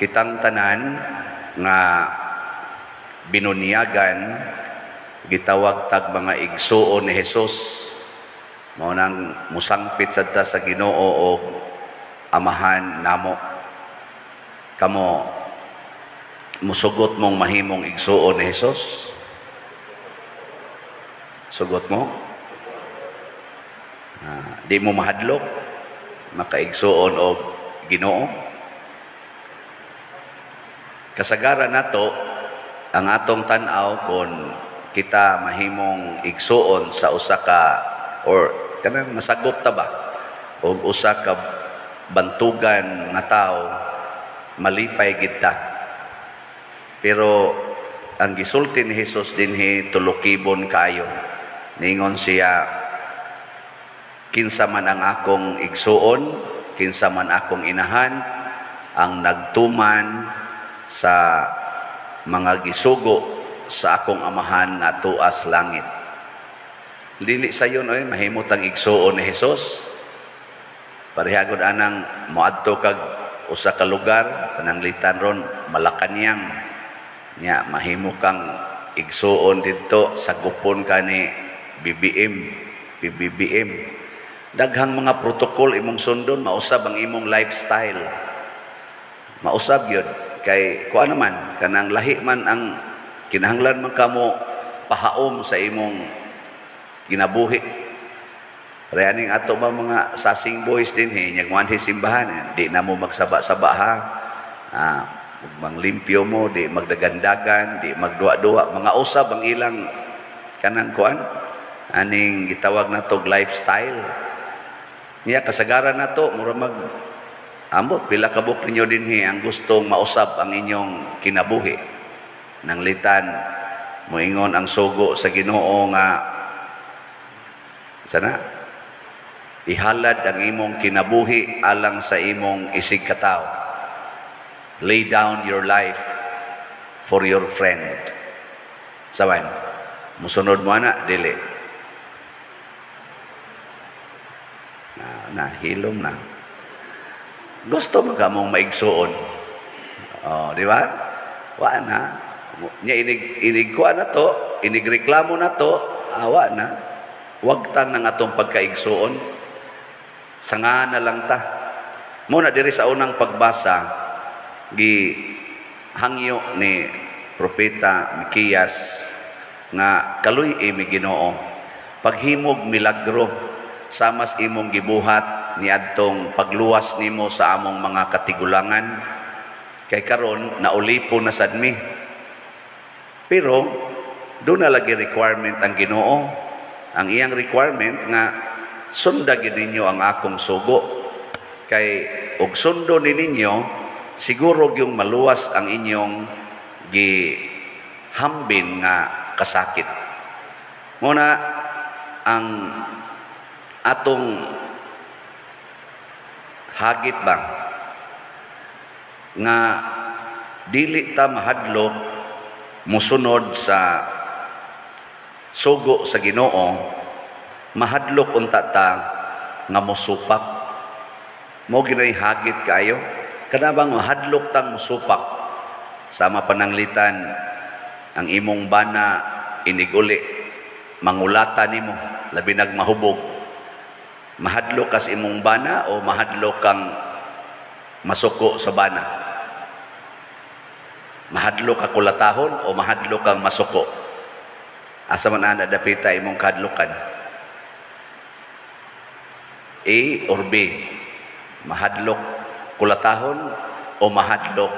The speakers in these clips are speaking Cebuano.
Kitang tanan nga binunyagan, gitawag tag mga igsuon ni Hesus. Mao nang musangpit sad ta sa Ginoo og Amahan namo. Kamo, musugot mong mahimong igsuon ni Hesus? Sugot mo? Di mo mahadlok makaigsuon og Ginoo? Kasagaran nato ang atong tan-aw kon kita mahimong igsuon sa usa ka or kanang masagop ta ba og usa ka bantugan nga tawo, malipay gid ta. Pero ang gisulti ni Hesus dinhi, tulukibon kayo. Ningon siya, "Kinsa man ang akong igsuon, kinsa man akong inahan ang nagtuman sa mga gisugo sa akong Amahan nga tuas langit." Dili sayon oy mahimot ang igsuon ni Hesus. Parehagod anang moadto kag usa ka lugar, pananglitan ron Malacañang. Nya mahimo kang igsuon didto, sagupon ka ni BBM, PBBM. Daghang mga protocol imong sundon, mausab ang imong lifestyle. Mausab gyud kay kuan naman kanang lahi man ang kinahanglan man kamo pahaom sa imong kinabuhi. Reaning ato ba mga sasing boys dinhi, nya muanhi simbahan, eh, di na mo magsaba-saba ha. Manglimpyo mo, di magdagandagan, di magduwa-duwa, mga usab ang ilang kanang kuan aning gitawag natog lifestyle. Niya kasagaran nato mura mag ambot pila ka buok ninyo dinhi ang gustong mausab ang inyong kinabuhi. Nanglitan moingon ang sugo sa Ginoo nga sana ihalad ang imong kinabuhi alang sa imong isig katawo. Lay down your life for your friend. Saban, musunod mo ana, dili. Na, na hilom na. Gusto mo ka mong maigsuon. Oh, di ba? Wa na. Nya inig inig kuan na to, inig reklamo na to, awa na. Wagtang ng atong pagkaigsuon. Sanga na lang ta. Muna diri sa unang pagbasa, gi hangyo ni Propeta Mikiyas nga kaluy-i mi, Ginoo. Paghimog milagro samas imong gibuhat niadtong pagluwas nimo sa among mga katigulangan, kay karon naulipo na sad mi. Pero do na lagi requirement ang Ginoo. Ang iyang requirement nga sunda gid ninyo ang akong sugo, kay og sundo ni ninyo, siguro gyung maluwas ang inyong gihambin nga kasakit. Muna ang atong hagit ba nga dili ta mahadlok musunod sa sugo sa Ginoo, mahadlok unta ta nga mosupak. Mo ginay hagit kayo kana bang mahadlok tang mosupak, sama pananglitan ang imong bana iniguli, mangulata nimo, labi nag mahubog. Mahadlok ka sa imong bana o mahadlok kang masuko sa bana? Mahadlok ka kulatahon o mahadlok kang masuko? Asa man ana dapita imong kahadlokan? A or B? Mahadlok kulatahon o mahadlok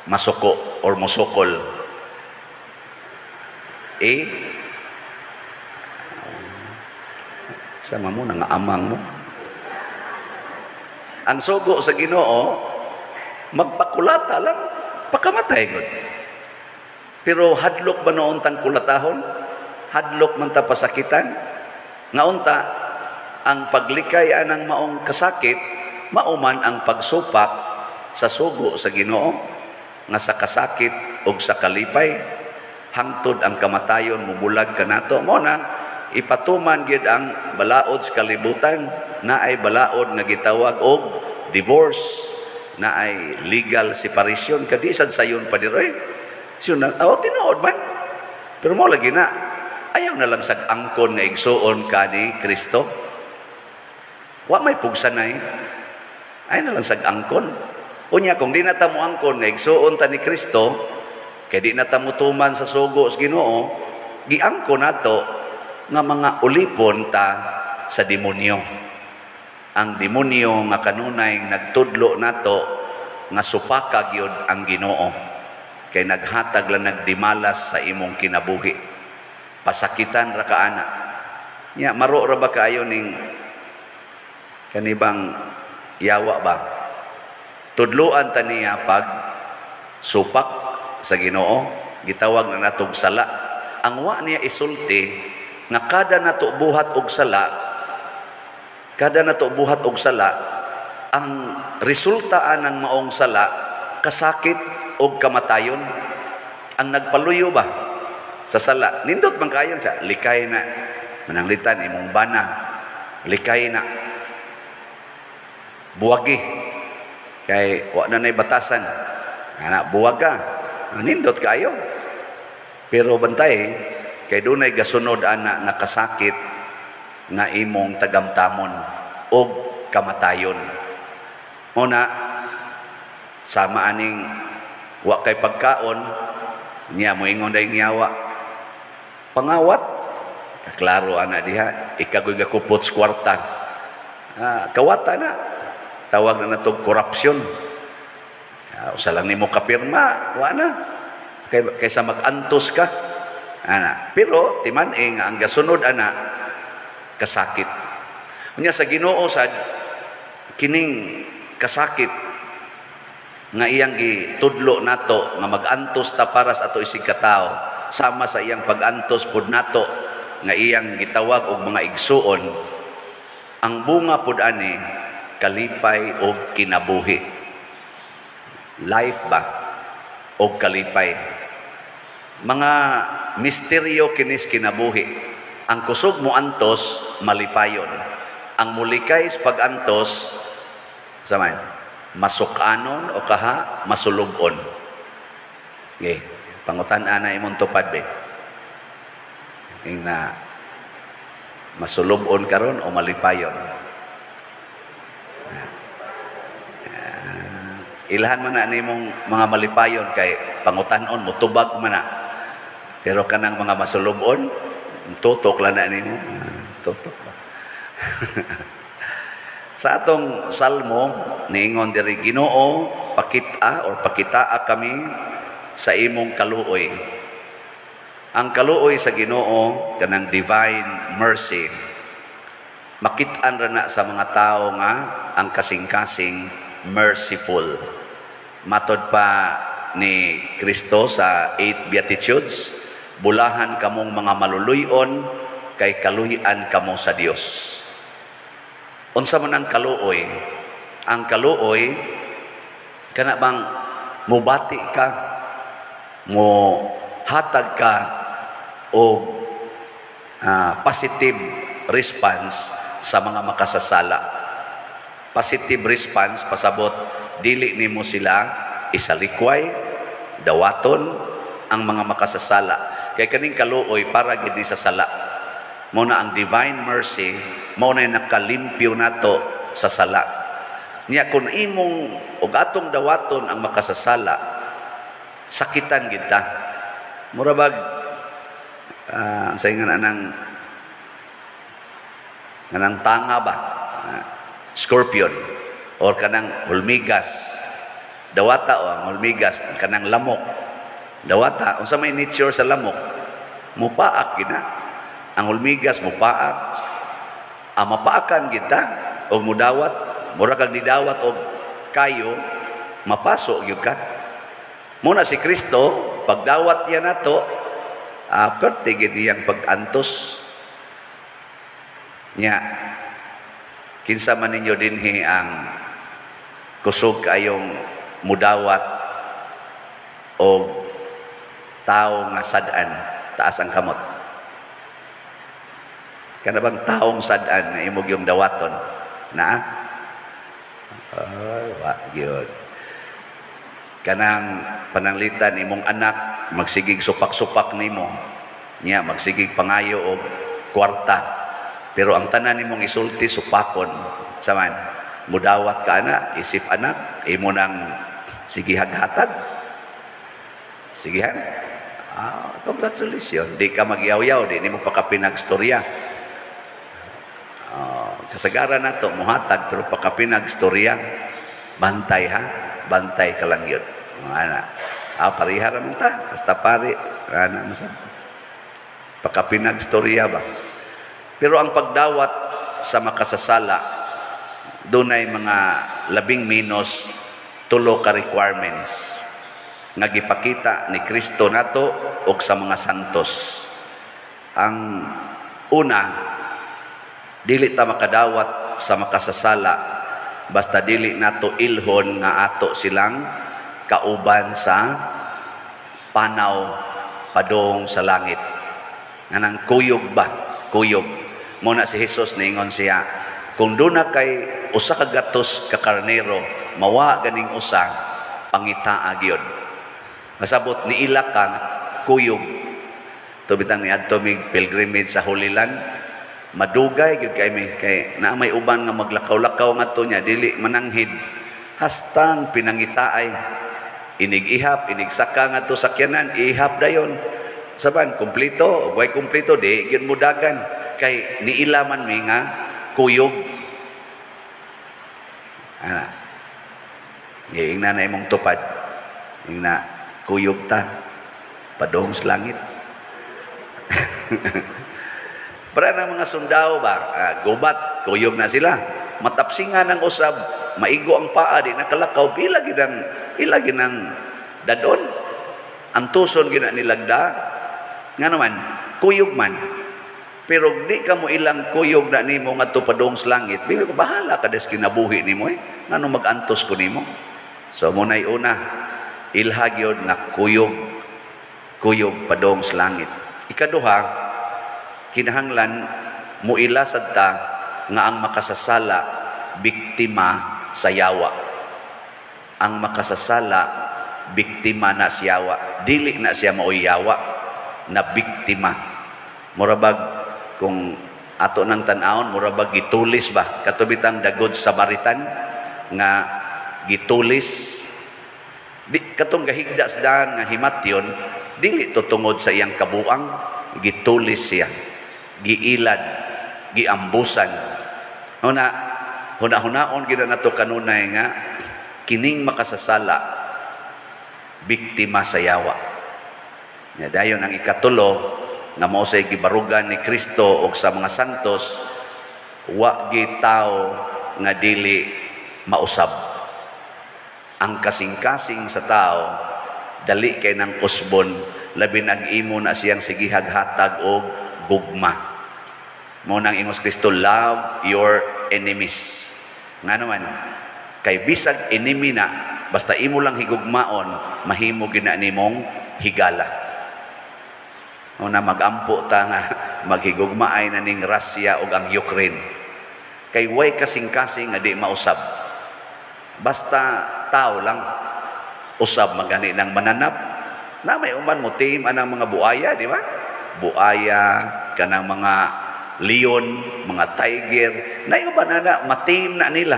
masuko or musukol? A? Sama mo, nangaamang mo. Ang sugo sa Ginoo, magpakulata lang, pakamatay gud. Pero hadlok ba noon tang kulatahon? Hadlok man ta pasakitan? Nga unta, ang paglikay anang maong kasakit, mauman ang pagsupak sa sugo sa Ginoo, nga sa kasakit og sa kalipay, hangtod ang kamatayon mubulag kanato. Mo na ipatuman gyud ang balaod sa kalibutan, naay balaod nga gitawag og divorce. na ay legal separation kadi sad sayon pa diri. So na, oh, tinuod man. Pero mo lagi na ayaw na lang sag angkon nga igsuon ka ni Kristo. Wa may pugsanay. Ayaw na lang sag angkon. Unya kung di na ta mo angkon nga igsuon ta ni Kristo, kay di na ta motuman sa sugo sa Ginoo, giangkon nato nga mga ulipon ta sa demonyo. Ang demonyo nga kanunay nagtudlo nato nga supaka gyud ang Ginoo. Kay naghatag lang nagdimalas sa imong kinabuhi. Pasakitan ra ka ana. Nya maro ra ba kaayo ning kanibang yawa ba? Tudloan ta niya pag supak sa Ginoo, gitawag na natog sala. Ang wa niya isulti nga kada nato buhat og sala, kada nato buhat og sala, ang resulta anang maong sala kasakit og kamatayon. Ang nagpaluyo ba sa sala, nindot man kayon sa likay na mananglitan imong bana, likay na buwagi kay wa na nay batasan ana, buwaga, nindot kayo. Pero bantay kay dunay gasunod ana nga kasakit nga imong tagamtamon og kamatayon. Mo na sama aning wa kay pagkaon niya moingon dayong yawa pangawat, klaro ana diha, ikagoy gakupot sa kwarta, kawata na, tawag na natog korupsyon. Usa lang nimo kapirma, wa na kay, kaysa mag-antos ka ana. Pero timan-i nga ang gasunod ana kasakit. Unya sa Ginoo sad kining kasakit nga iyang gitudlo nato nga mag-antos ta para sa ato isig katawo, sama sa iyang pag-antos pud nato nga iyang gitawag og mga igsuon. Ang bunga pud ani kalipay og kinabuhi, life ba og kalipay. Mga misteryo kinis kinabuhi. Ang kusog mo antos, malipayon. Ang mulikay sa pag-antos sa man masukanon o kaha masulubon. Okay, pangutan-an na imong tupad be. Ing na masulubon karon o malipayon. Ilahan man na nimong mga malipayon kay pangutan-on mo tubag man na. Pero kanang mga masulubon, tutok lang na nimo. Tutok ba? Sa atong salmo, niingon diri, "Ginoo, pakita or pakitaa kami sa imong kaluoy." Ang kaluoy sa Ginoo, kanang divine mercy, makit-an ra na sa mga tao nga ang kasing-kasing merciful. Matod pa ni Kristo sa eight Beatitudes, "Bulahan kamong mga maluluyon kay kaluy-an kamo sa Dios." Unsa man ang kaluoy? Ang kaluoy kana bang mubati ka, mo hatag ka og positive response sa mga makasasala. Positive response pasabot dili nimo sila isalikway, dawaton ang mga makasasala. Kay kaning kaluoy para gid ni sa sala. Mao na ang divine mercy, mao na nakalimpyo nato sa sala. Niya kung imong og atong dawaton ang makasasala, sakitan gid ta. Mura bag sa ingan anang kanang tanga ba? Scorpion or kanang hulmigas. Dawata o ang hulmigas, kanang lamok. Dawata, unsa may nature sa lamok? Mupaak gina. Ang hulmigas mupaak. Ang mapaakan kita og mudawat, mura kag didawat og kayo, mapaso gyud ka. Muna si Kristo, pagdawat niya nato, perte gid niyang pag-antos. Nya, kinsa man ninyo dinhi ang kusog kayong mudawat o tao nga sad-an, taas ang kamot? Kana bang taong sad-an nga imong yung dawaton? Na? Ay, wa gyud. Kanang pananglitan imong anak magsigig supak-supak nimo nya, magsigig pangayo og kwarta, pero ang tanan nimong isulti supakon saman, mudawat ka ana isip anak imo nang sigihag hatag sigihan. Ah, congratulations, di ka magyaw-yaw, di nimo pakapinagstorya. Ah, kasagaran nato muhatag pero pakapinagstorya, bantay ha, bantay ka lang yun mga ana. Ah, pareha ra man ta, basta pare ana masab pakapinagstorya ba. Pero ang pagdawat sa makasasala, dunay mga labing menos tulo ka requirements nga gipakita ni Kristo nato og sa mga santos. Ang una, dili ta makadawat sa makasasala basta dili nato ilhon nga ato silang kauban sa panaw padong sa langit. Nganang kuyog ba? Kuyog. Muna si Jesus niingon siya, kung duna kay usa ka gatos ka karnero, mawa ganing usa, pangitaa gyud. Masabot ni ila ka kuyog. Tubitang ni adto mig pilgrimage sa Holy Land, madugay gyud kay mi kay naa may uban nga maglakaw-lakaw ngadto niya dili mananghid. Hastang pinangitaay inig ihap, inig saka ngadto sakyanan, ihap dayon. Saban kumpleto, way kumpleto di gyud mudagan kay niila man mi nga kuyog. Ana. Giingna na imong tupad. Ingna kuyog ta padong sa langit. Para na mga sundao ba, gubat, kuyog na sila. Matapsingan ang usab, maigo ang paa, di nakalakaw, ila ginang dadon. Antuson gina nilagda. Nga naman, kuyog man. Pero di ka mo ilang kuyog na nimo ngadto padung sa langit, bigo bahala ka des kinabuhi nimo eh. Ngano mag-antos ko nimo? So muna'y una, ilha gyud nga kuyog, kuyog padung sa langit. Ikaduha, kinahanglan muila sad ta nga ang makasasala biktima sa yawa. Ang makasasala biktima na siya yawa, dili na siya maoy yawa na biktima. Murabag kung ato nang tan-awon, murabag gitulis ba katubitang the Good Samaritan nga gitulis di, katong gahigda sa daan nga himatyon, dili to tungod sa iyang kabuang, gitulis siya, giilad, giambusan. Una, huna-hunaon gid nato kanunay nga kining makasasala biktima sa yawa. Nya dayon ang ikatulo nga mao say gibarugan ni Kristo og sa mga santos, wa gi tawo nga dili mausab. Ang kasing-kasing sa tao dali kay nang usbon, labi nag imo na siyang sigihag hatag og gugma. Mao nang ingos Kristo, love your enemies. Nga naman, kay bisag enemy na, basta imo lang higugmaon, mahimo gina nimong higala. Mao na magampo ta nga maghigugmaay na ning Russia ug ang Ukraine. Kay way kasing-kasing nga di mausab. Basta tao lang usab magani ng mananap. Na may uman mo team anang mga buaya, di ba? Buaya, kanang mga leon, mga tiger, na uban na matim na nila.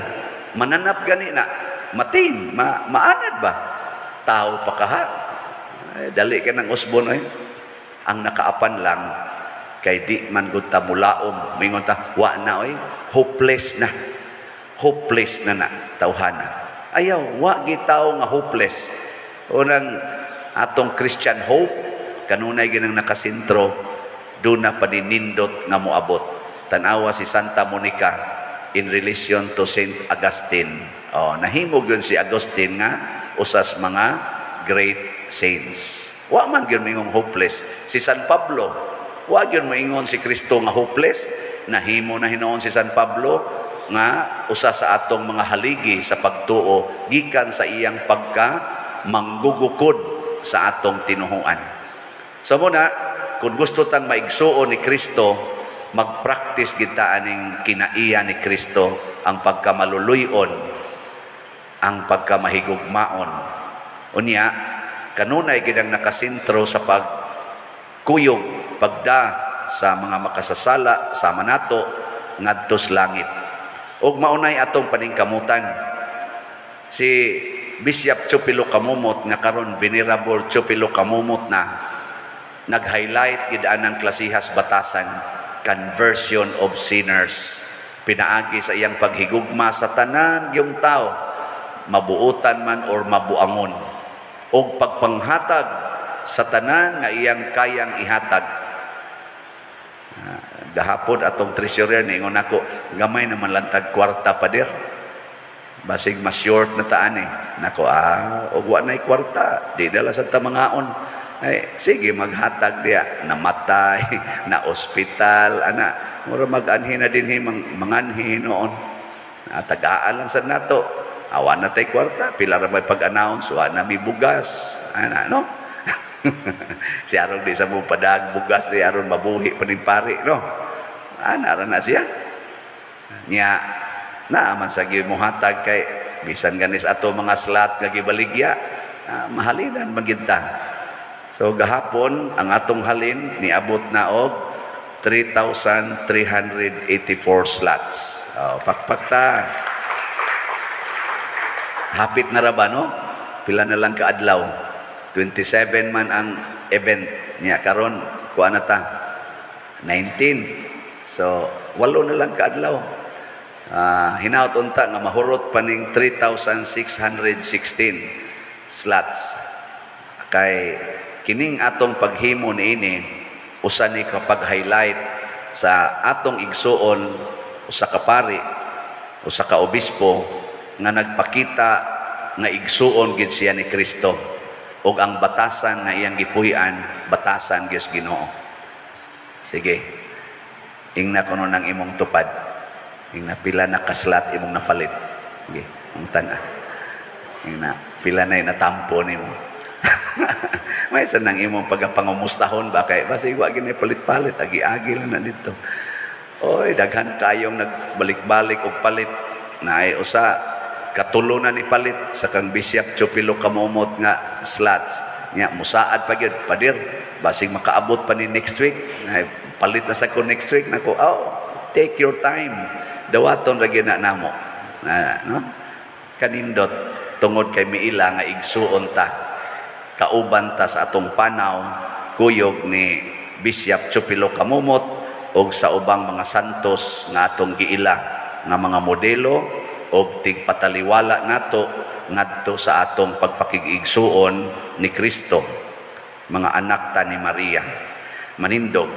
Mananap gani na, matim, maanad ba? Tao pa kaha. Ay, dali ka ng usbon eh. Ang nakaapan lang kay di man gud ta mulaom, mingon ta wa na oy, hopeless na. Hopeless na na tawhana. Ayaw, wa gitaw nga hopeless. Unang atong Christian hope kanunay ginang nakasentro, doon na paninindot nga moabot. Tanawa si Santa Monica in relation to Saint Augustine. Oh, nahimog yun si Augustine nga usas mga great saints. Wa man gyud moingon hopeless. Si San Pablo, wa gyud moingon si Kristo nga hopeless. Nahimo na hinuon si San Pablo nga usa sa atong mga haligi sa pagtuo gikan sa iyang pagka manggugukod sa atong tinuhuan. So muna, kung gusto tang maigsuon ni Kristo, magpractice kita aning kinaiya ni Kristo, ang pagkamaluluyon, ang pagkamahigugmaon, Unya kanunay gid ang nakasentro sa pagkuyog, pagda sa mga makasasala sama nato ngadto sa langit. Ug maunay atong paningkamutan. Si Bishop Chupilo Camomot, nga karon Venerable Chupilo Camomot na, nag-highlight gid anang klasihas batasan, conversion of sinners, pinaagi sa iyang paghigugma sa tanan gyung tao, mabuotan man or mabuangon, og pagpanghatag sa tanan nga iyang kayang ihatag. Gahapon atong treasurer niingon nako, "Gamay naman lang tag kwarta, pader, basig mas short na taan eh." Nako, "Ah, og wa na'y kwarta, di dala sa ta mangaon." Ay, sige, maghatag diya, namatay, na ospital, ana, mura mag-anhi na dinhi, manganhi noon. Ah, tagaan lang sa nato. Awa na tay kwarta, pila ra may pag-announce, wa na mi bugas. Ana, no? Si aron di sa mo padag bugas di aron mabuhi pa ning pari, no? Ana ra na siya. Nya, naaman sa gyud mohatag kay bisan ganis ato mga slot nga gibaligya, mahalinan man ta. So gahapon ang atong halin niabot na og 3,384 slots. Oh, pakpak ta. Hapit na ra ba, no? Pila na lang kaadlaw. 27 man ang event niya karon, kuha na ta. 19. So 8 na lang kaadlaw. Hinaut unta nga mahurot pa ning 3,616 slots. Kay kining atong paghimo niini usa ni kapag highlight sa atong igsuon, usa ka pari, usa ka obispo nga nagpakita nga igsuon gid siya ni Kristo ug ang batasan nga iyang gipuy-an, batasan gyud Ginoo. Sige. Ingna kuno ng imong tupad. Ingna pila na ka-slot imong napalit. Sige, ang tan-a. Ingna pila na natampo nimo. May sa nang imong pagapangumustahon ba kay basi wa gini palit-palit, agi-agi lang na dito. Oy, daghan kayong nagbalik-balik og palit na ay usa katulo na ni palit sa kang Bishop Chupilo Camomot nga slots. Nya musaad pa gyud, "Pader, basig makaabot pa ni next week." Ay, palit na sa ko next week nako. "Oh, take your time. Dawaton ra gyud na namo." Ah, no? Kanindot tungod kay miila nga igsuon ta, kauban ta sa atong panaw kuyog ni Bishop Chupilo Camomot og sa ubang mga santos nga atong giila nga mga modelo og tigpataliwala nato ngadto sa atong pagpakig-igsuon ni Kristo. Mga anak ta ni Maria, manindog.